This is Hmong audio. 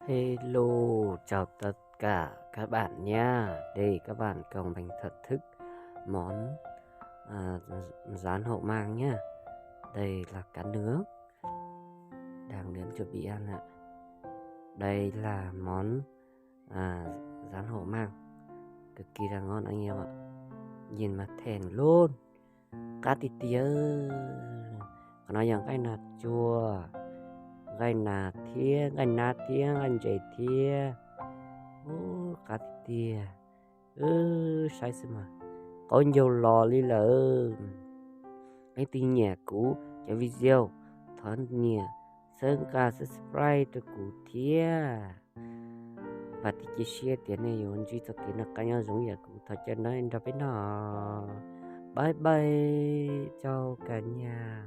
Hello, chào tất cả các bạn nha. Đây các bạn, Công Bình thưởng thức món, à, rán hổ mang nhá. Đây là cá nướng. Đang nướng chuẩn bị ăn ạ. Đây là món, à, rán hổ mang. Cực kỳ là ngon anh em ạ. Nhìn mà thèm luôn. Qab tiag tiag. Qhov no yog nqaij nas tsuag, nqaij nas thiab nqaij nab thiab nqaij ntses thiab. Ub, qab tiag tiag. Wb saib xwb mas qaub ncaug los li lawm. Leej twg nyiam kuv cov video, thov nias txhawb nqa subscribe rau kuv thiab. Vam thiab cia siab tias nej yuav ntsib txoj kev noj qab nyob zoo yam kuv thov caw nej nrog peb noj. Bye bye, chào cả nhà.